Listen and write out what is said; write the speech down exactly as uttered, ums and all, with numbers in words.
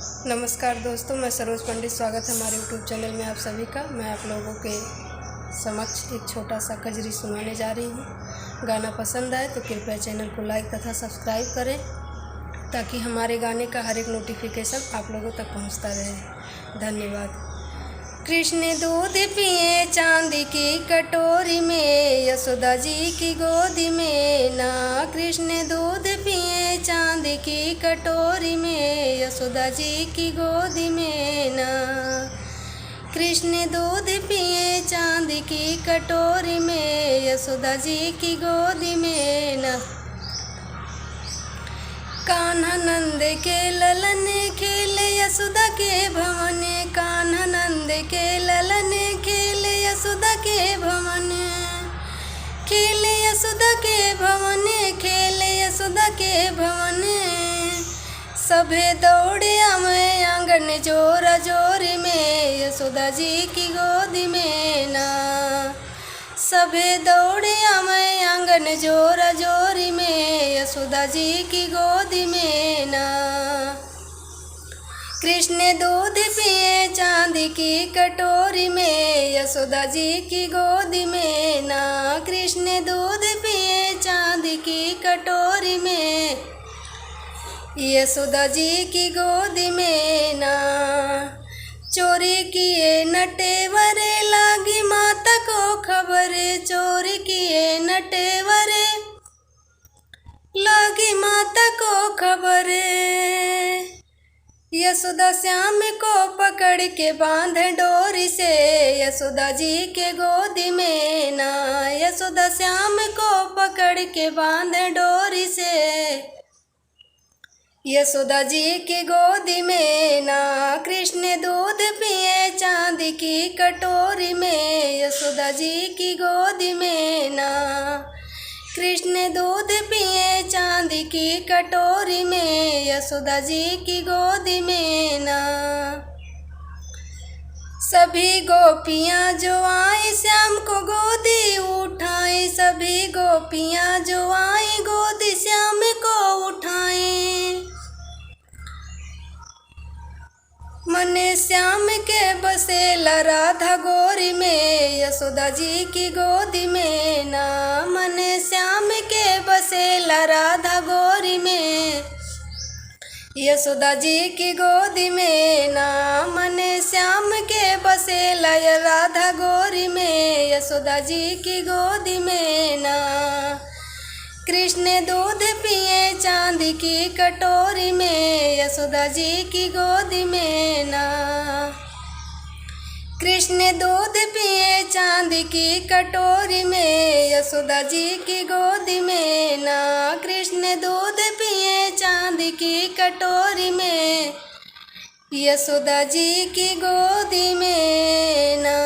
नमस्कार दोस्तों, मैं सरोज पंडित। स्वागत है हमारे YouTube चैनल में आप सभी का। मैं आप लोगों के समक्ष एक छोटा सा कजरी सुनाने जा रही हूँ। गाना पसंद आए तो कृपया चैनल को लाइक तथा सब्सक्राइब करें, ताकि हमारे गाने का हर एक नोटिफिकेशन आप लोगों तक पहुँचता रहे। धन्यवाद। कृष्ण दूध पिए चांदी की कटोरी में, यशोदा जी की गोदी में ना। कृष्ण दूध पिए चांदी की कटोरी में, यशोदा जी की गोदी में ना। कृष्ण दूध पिए चांदी की कटोरी में, यशोदा जी की गोदी में ना। कान्हा नंद के ललन खेले यशोदा के भवन, कान्हा नंद के ललन खेले यशोदा के भवन, खेले यशोदा के भवन, खेले यशोदा के भवन। सभे दौड़े आवे आंगन जोरा जोरी में, यशोदा जी की गोदी में ना। सभे दौड़े आवे आंगन जोरा जोरी में, यशोदा जी की गोदी में ना। कृष्ण दूध पिए चांदी की कटोरी में, यशोदा जी की गोदी में ना। कृष्ण दूध पिए चांदी की कटोरी में, यशोदा जी की गोदी में ना। चोरी किए नटेवरे लागी माता को खबर, चोरी किए नटेवरे लागी माता को खबर। यशोदा श्याम को पकड़ के बांधे डोरी से, यशोदा जी के गोदी में ना। यशोदा श्याम को पकड़ के बांधे डोरी से, यशोदा जी की गोदी में ना। कृष्ण दूध पिए चांदी की कटोरी में, यशोदा जी की गोदी में ना। कृष्ण दूध पिए चांदी की कटोरी में, यशोदा जी की गोदी में ना। सभी गोपियाँ जो आई श्याम को गोदी उठाई, सभी गोपियाँ जो आई गोदी श्याम को उठाई। मन श्याम के बसेला राधा गोरी में, यशोदा जी की गोदी में ना। मन श्याम के बसेला राधा गोरी में, यशोदा जी की गोदी में ना। मन श्याम के बसेला या राधा गोरी में, यशोदा जी की गोदी में ना। कृष्ण दूध पिए चांदी की कटोरी में, यशोदा जी की गोदी में ना। कृष्ण दूध पिए चांदी की कटोरी में, यशोदा जी की गोदी में ना। कृष्ण दूध पिए चांदी की कटोरी में, यशोदा जी की गोदी में ना।